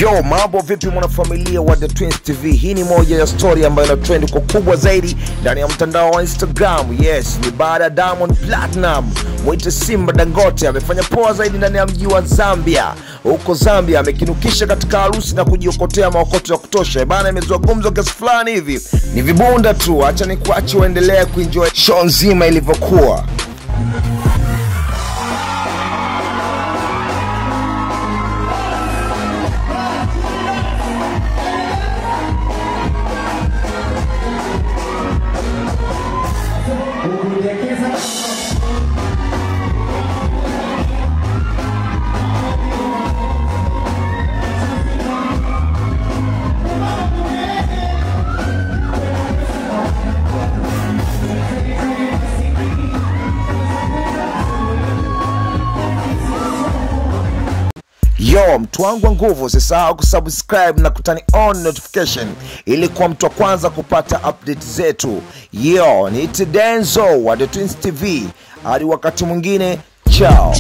Yo, mambo vipi mwanafamilia wa The Twins TV? Hii ni moja ya story ambayo ina trend kwa kubwa zaidi ndani ya mtandao wa Instagram. Yes, ni baada ya Diamond Platinum mwite Simba Dangote amefanya poa zaidi ndani ya mji wa Zambia. Huko Zambia amekinukisha katika harusi na kujiokotea maokoto ya kutosha. Bana, imezua gumzo kiasi fulani hivi. Ni vibunda tu, acha nikuache uendelee kuenjoy show nzima ilivyokuwa. Yo, mtu wangu wa nguvu, usisahau kusubscribe na kutani on notification ili kuwa mtu wa kwanza kupata update zetu. Yo, ni Denzo wa The Twins TV. Hadi wakati mwingine, ciao.